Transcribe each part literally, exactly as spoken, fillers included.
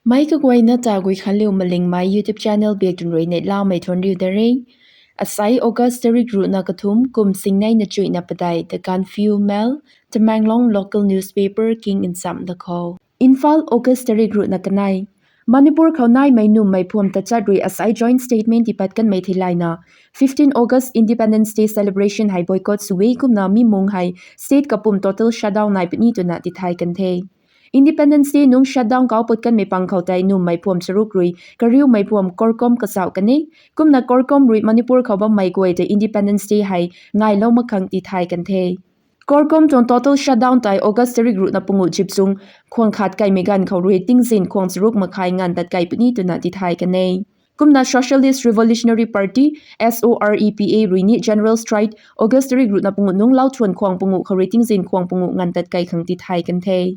Meic kaguayna ta Guikhanliu Malingmei YouTube channel biak tun rui neihlamei thuanc riu da re. Asai August tarik ruhna kathumh kum singneina chuihna padeih The Gaanphiu Mail, Tamenglong local newspaper king nchamh da khou. Imphal, August tarik ruhna kanei. Manipur khou naimei nummei phuam tachat rui asai joint statement tipat kanmei theilayna, fifteen August Independence Day celebration hei boycott sw e kumna mi mung hei state kapwm total shutdown nai puni twna tithay kan the. Independence Day nungc shutdown kau put kanmei pang khou tei nummei phuam charuk rui kariumei phuam CORCOM kachauh kan e. Kumna CORCOM rui Manipur khou bammei guay tei Independence Day hei ngailou mak khang tithay kan the. CORCOM tuang total shutdown tei August tarik ruhna panguh chipchung khwang khat kaimei ganv khou rui tingzin khwang charuk makhai nganv tat kai puni twna tithay kan e. Kumna Socialist Revolutionary Party, S O R E P A rui ni general strike August tarik ruhna panguh nungc lau thuan khwang panguh khou rui tingzin khwang panguh nganv tat kai khang tithay kan the.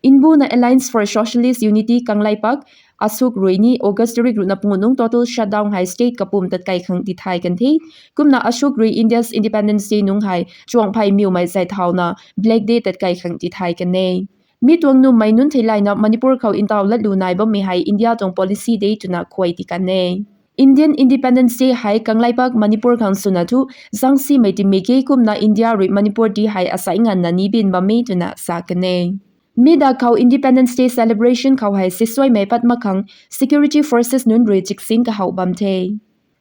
Inbuna Alliance for Socialist Unity Kangleipak, ASUK rui ni August tarik ruhna panguh nungc total shutdown hei state kapwm tat kai khang tithay kan the. Kumna ASUK rui India's Independence Day nungc hei chuangphey miwmei zay thauna Black Day tat kai khang tithay kan e. Mi tuang nummei nunc theilayna Manipur khou ntaw latlu nai bammei hei India tuang policy de twna khuay ti kan e. Indian Independence Day hei Kangleipak Manipur khang swna thu zangsimei timei ge kumna India rui Manipur ti hei asai nganvna ni bin bam e twna sa kan e. Mi da khou Independence Day celebration khou hei sisuaimei pat mak khang security forces nunc rui chiksin kahouh bam the.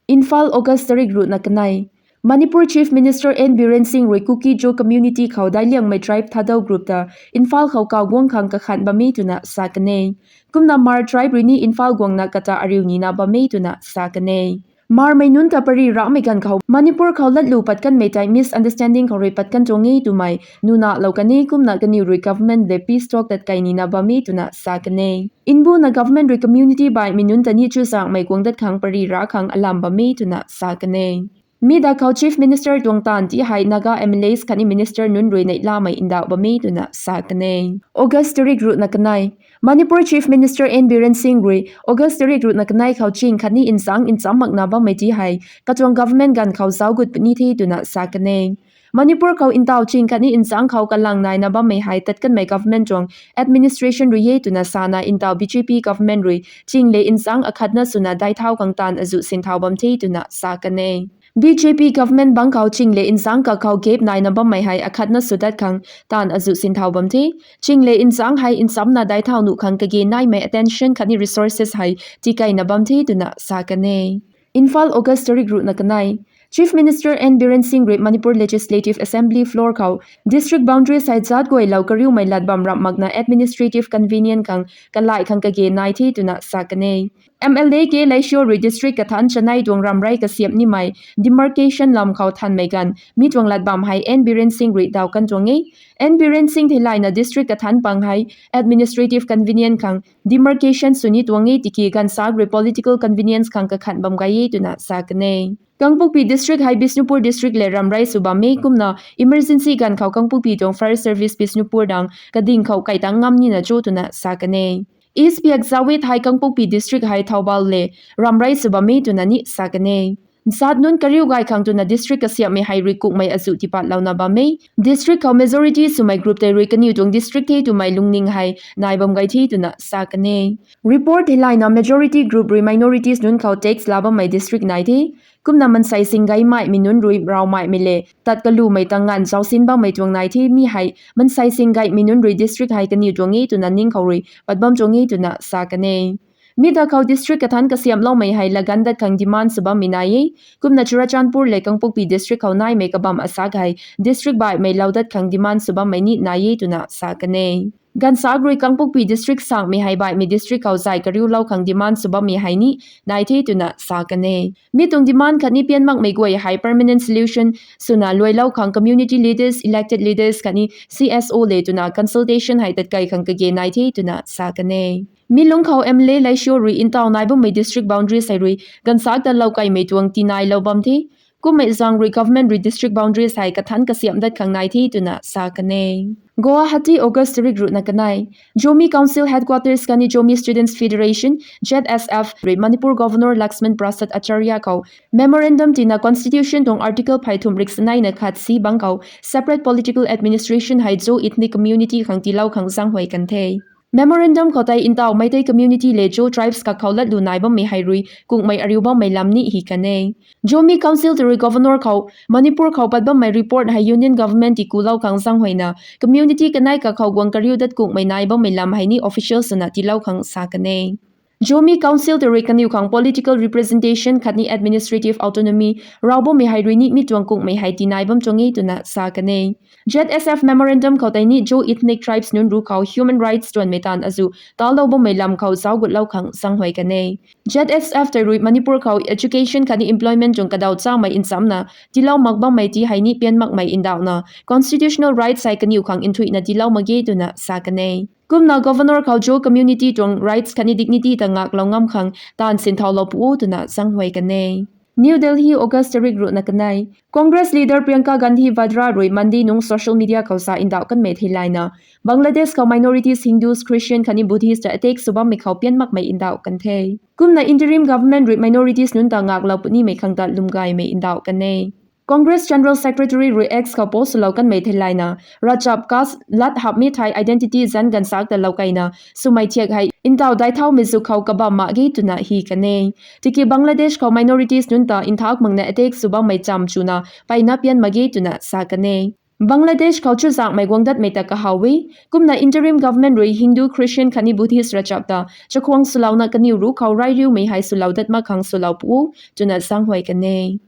Imphal, August tarik ruhna kanei. Manipur Chief Minister N Biren Singh rui Kuki-Zo community khou dailiangmei tribe Thadou group ta Imphal khou kaw guang khang kakhan bam e twna sa kan e. Kumna Hmar tribe rui ni Imphal guangna kata ariu nina bam e twna sa kan e. Hmarmei nunc ta pary rahmei ganv khou Manipur khou latlu pat kanmei tei misunderstanding khou rui pat kan tuang e twmei nuna lou kan e kumna kaniw rui government le peace talk tat kai nina bam e twna sa kan e. Inbuna government rui community baihmei nunc ta ni chuzaenghmei guang dat khang pary rah khang alam bam e twna sa kan e. Mi da khou Chief Minister tuang taanv ti hei Naga M L As khatni minister nunc rui neihlamei ndauh bam e twna sa kan e. August tarik ruhna kanei. Manipur Chief Minister N Biren Singh rui August tarik ruhna kanei khou ching khatni nchangc ncham makna bammei ti hei katuang government ganv khou zauc gut puni the twna sa kan e. Manipur khou ntaw ching khatni nchangc khou kalang naina bammei hei tat kanmei government tuang administration rui e twna sana ntaw B J P government rui ching le nchangc akhatna swna dai thau khang taanv azuh sin thau bam the twna sa kan e. B J P government bangc khou ching le nchangc kakhou gap naina bammei hei akhatna sw dat khang taanv azuh sin thau bam the. Ching le nchangc hei nchamna dai thau nuh khang kage naimei attention khatni resources hei tikaina bam the twna sa kan e. Imphal, August tarik ruhna kanei. Chief Minister N Biren Singh rui Manipur Legislative Assembly floor khou district boundaries hei zat guaylou kariumei lat bam ramh makna administrative convenience khang kalai khang kage nai the twna sa kan e. M L A K Laisho rui district kathanc chanei tuang ramrei kasiamh nimei demarcation lam khou thanmei ganv mi tuang lat bam hei N Biren Singh rui daw kan tuang e. N Biren Singh theilayna district kathanc pang hei administrative convenience khang demarcation sw ni tuang e tiki ganvsaekc rui political convenience khang kakhan bam gay e twna sa kan e. Kangpokpi district hei Bishnupur district le ramrei sw bam e kumna emergency ganv khou Kangpokpi tuang fire service Bishnupur dang kading khou kaitang ngam nina cho twna sa kan e. East Biak Zawit hei Kangpokpi district hei Thoubal le ramrei sw bam e twna ni sa kan e. Nchat nunc kariu gay khang twna district kasiamhmei hei rui kukmei azuh tipatlouna bam e. District khou majority swmei group tei rui kaniw tuang district the twmei lungning hei nai bam gay the twna sa kan e. Report theilayna majority group rui minorities nunc khou tax la bammei district nai the. Kumna mansei singgaymei mei nunc rui rawmeimei le tat kalumei ta nganv zaucsin bammei tuang nai the mi hei mansei singgaymei nunc rui district hei kaniw tuang e twna ning khou rui pat bam tuang e twna sa kan e. Mi da khou district kathanc kasiamhloumei hei laganv dat khang demand sw bammei nai e. Kumna Churachandpur le Kangpokpi district khou naimei kabam asaekc hei district baihmei lou dat khang demand sw bammei ni nai e twna sa kan e. Ganvsaekc rui Kangpokpi district sangmei hei baihmei district khou zay kariulou khang demand sw bammei hei ni nai the twna sa kan e. Mi tuang demand khatni pian makmei guay hei permanent solution swna luailou khang community leaders, elected leaders khatni C S O le twna consultation hei tatkai khang kage nai the twna sa kan e. Mi lungc khou M L A Laisho rui ntaw nai bammei district boundaries hei rui ganvsaekc ta loukaimei tuang tinailou bam the. Kummei zaeng rui government rui district boundaries hei kathanc kasiamh dat khang nai the twna sa kan e. Guwahati, August tarik ruhna kanei. Zomi Council Headquarters khatni Zomi Students Federation, Z S F rui Manipur Governor Laxman Prasad Acharya khou memorandum tina constitution tuang article phay thumh rik saneina khat si bangc khou separate political administration hei Zo ethnic community khang tiilou khang zaenghuay kan the. Memorandum khou tei ntaw Meitei community le Zo tribes kakhou latlu nai bammei hei rui kungmei ariu bammei lam ni hi kan e. Zomi Council tei rui Governor khou Manipur khou pat bammei report hei Union Government tikulou khang zaenghuayna community kanei kakhou guang kariu dat kungmei nai bammei lam hei ni official swna tiilou khang sa kan e. Zomi Council tei rui kaniw khang political representation khatni administrative autonomy raw bammei hei rui ni mi tuang kungmei hei tinai bam tuang e twna sa kan e. Z S F memorandum khou tei ni Zo ethnic tribes nunc ruc khou human rights tuanmei taanv azuh talou bammei lam khou zauc gutlou khang zaenghuay kan e. Z S F tei rui Manipur khou education khatni employment tuang kadaw chamei nchamcna tiilou mak bammei ti hei ni pian makmei ndauhna constitutional rights hei kaniw khang nthuihna tiilou mak ge twna sa kan e. Kumna Governor khou Zo community tuang rights khatni dignity ta ngaklou ngam khang taanv sinthaulou pu o twna zaenghuay kan e. New Delhi, August tarik ruhna kanei. Congress leader Priyanka Gandhi Vadra rui Monday nungc social media khou sa ndauh kanmei theilayna, Bangladesh khou minorities, Hindus, Christian khatni Buddhist ta attack sw bammei khou pian makmei ndauh kan the. Kumna interim government rui minorities nunc ta ngaklou punimei khang ta lwm gaymei ndauh kan e. Congress General Secretary rui X khou post swlou kanmei theilayna, ravchap caste lat hapmei thei identity zanc ganvsaekc ta lou keyna swmei thiak hei ntaw daic thaumei zu khou kabam mak ge twna hi kan e. Tiki Bangladesh khou minorities nunc ta nthak makna attack sw bammei cham chuna mpeyna pian mak ge twna sa kan e. Bangladesh khou chuzaenghmei guang datmei ta kahaw e. Kumna interim government rui Hindu, Christian khatni Buddhist ravchap ta chakhwang swlouna kaniw ruc khou rai riumei hei swlou dat mak khang swlou pu o twna zaenghuay kan e.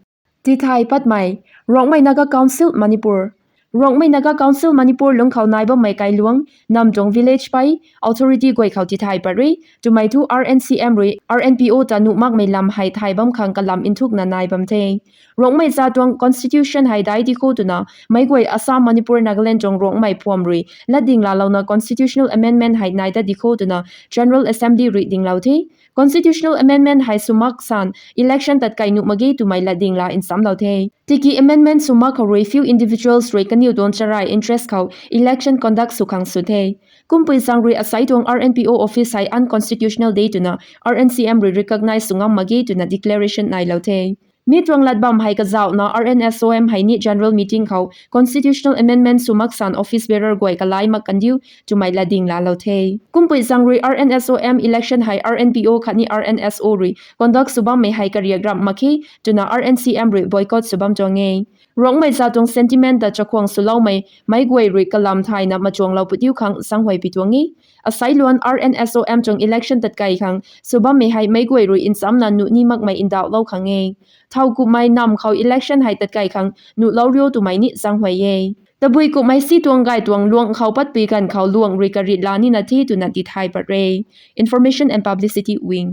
Tithay patmei. Rongmei Naga Council Manipur. Rongmei Naga Council Manipur lungc khou nai bammei kailuang, nam tuang village pei authority guay khou tithay pat re twmei thu R N C M rui R N P O ta nuh makmei lam hei thay bam khang kalam nthukna nai bam the. Rongmei zat tuang constitution hei daic di kho twna meic guay Assam, Manipur, Nagaland tuang Rongmei phuam rui latding laalouna constitutional amendment hei nai tat di kho twna General Assembly rui dinglou the. Constitutional amendment hei sw mak san election tatkey nuh mak ge twmei latding laa nchamclou the. Tiki amendment sw mak khou rui few individuals rui kaniw tuang charai interest khou election conduct sw khang sw the. Kumpui zaeng rui asei tuang R N P O office hei unconstitutional de twna R N C M rui recognize sw ngam mak ge twna declaration nailou the. Mi tuang lat bam hei kazauhna R N S O M hei ni general meeting khou constitutional amendment sw mak san office bearer guay kalai mak kan diu twmei latding laalou the. Kumpui zaeng rui R N S O M election hei R N P O khatni R N S O rui conduct sw bammei hei kariak ramh mak khe twna R N C M rui boycott sw bam tuang e. Rongmei zat tuang sentiment ta chakhwang swloumei meic guay rui kalam thayna machuanglou pu diu khang zaenghuay pi tuang e. Asei luan R N S O M tuang election tatkey khang sw bammei hei meic guay rui nchamcna nuh ni makmei ndauhlou khang e. Thow kummei nam khou election hei tatkey khang nuhlou riu twmei ni zaenghuay e. Tabui kummei si tuang gay tuang luang khou patpui ganv khou luang rui karit laa nina the twna tithay pat re. Information and Publicity Wing.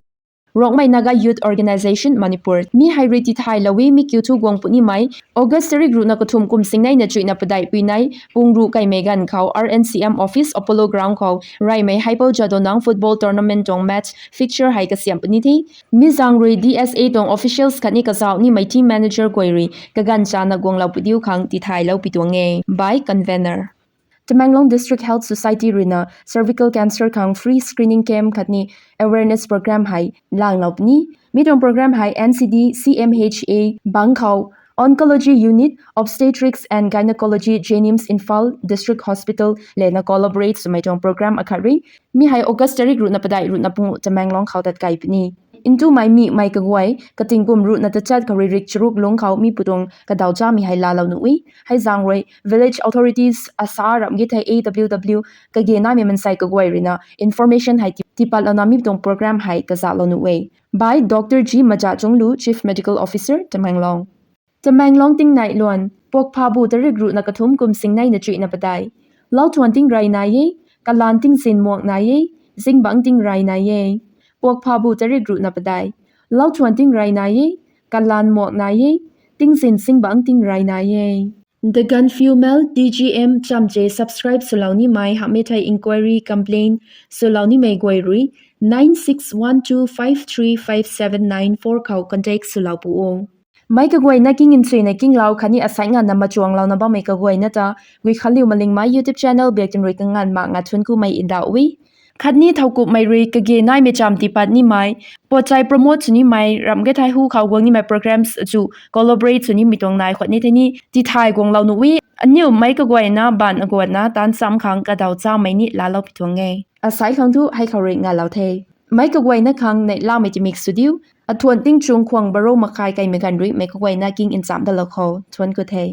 Rongmei Naga Youth Organisation Manipur. Mi hei rui tithaylou e, mi kiu thu guang punimei August tarik ruhna kathumh kum singneina chuihna padeihpui nei pung ruh keymei ganv khou R N C M office Apollo Ground khou reymei Haipou Jadonang football tournament tuang match fixture hei kasiamh puni the. Mi zaeng rui D S A tuang officials khatni kazauh nimei team manager guay rui kaganv chana guanglou pu diu khang tithaylou pi tuang e. By convener. Tamenglong District Health Society ruina cervical cancer khang free screening camp khatni awareness program hei langlou puni. Mi tuang program hei N C D C M H A bang khou Oncology Unit, Obstetrics and Gynecology, JNIMS Imphal District Hospital lena collaborate swmei tuang program akhat rui. Mi hei August tarik ruhna padeih ruhna pungu Tamenglong khou tatkey puni. Ntumei mihmei kaguay kating kum ruhna tachat khou rui rik charuk lungc khou mi pu tuang kadaw chamei hei laalou nuh e. Hei zaeng rui village authorities asa ramh ge thei A W W kage naimei mansei kaguay ruina information hei ti- tipatlouna mi tuang program hei kazauhlou nuh e. By Doctor G Majachunglu, Chief Medical Officer, Tamenglong. Tamenglong tingnei luan, Puakphabu tarik ruhna kathumh kum singneina chuihna padeih. Lauthuan tingrey nai e, kalan tingzin muak nai e, zingbangc tingrey nai e. Puakphabu tarik ruhna padeih. Lauthuan tingrey nai e, kalan muak nai e, tingzin zingbangc tingrey nai e. The Gaanphiu Mail, T G M chamche subscribe swlou nimei hamhmei thei inquiry, complaint swlou nimei guay rui nine six one two five three five seven nine four khou contact swlou pu o. Meic kaguayna king nchuina kinglou khatni asei nganvna machuanglouna bammei kaguayna ta Guikhanliu Malingmei YouTube channel biak tin rui kanganv mak nga thuanc kumei ndauh e. Khatni thow kummei rui kage naimei cham tipat nimei, potchai promote sw nimei, ramh ge thei hu khou guang nimei programs achu collaborate sw nimei tuang nai khwan ni thei ni tithay guanglou nuh e. Aniu meic kaguayna baanv aguanna taanv cham khang kadaw chamei ni laalou pi tuang e. Asai khang thu hei khou rui ngalou the. Meic kaguayna khang neihlamei timik sw diu. Athuan tingchung khwang baro makhai kaimei ganv rui meic kaguayna king nchamc dalou khou thuanc ku the.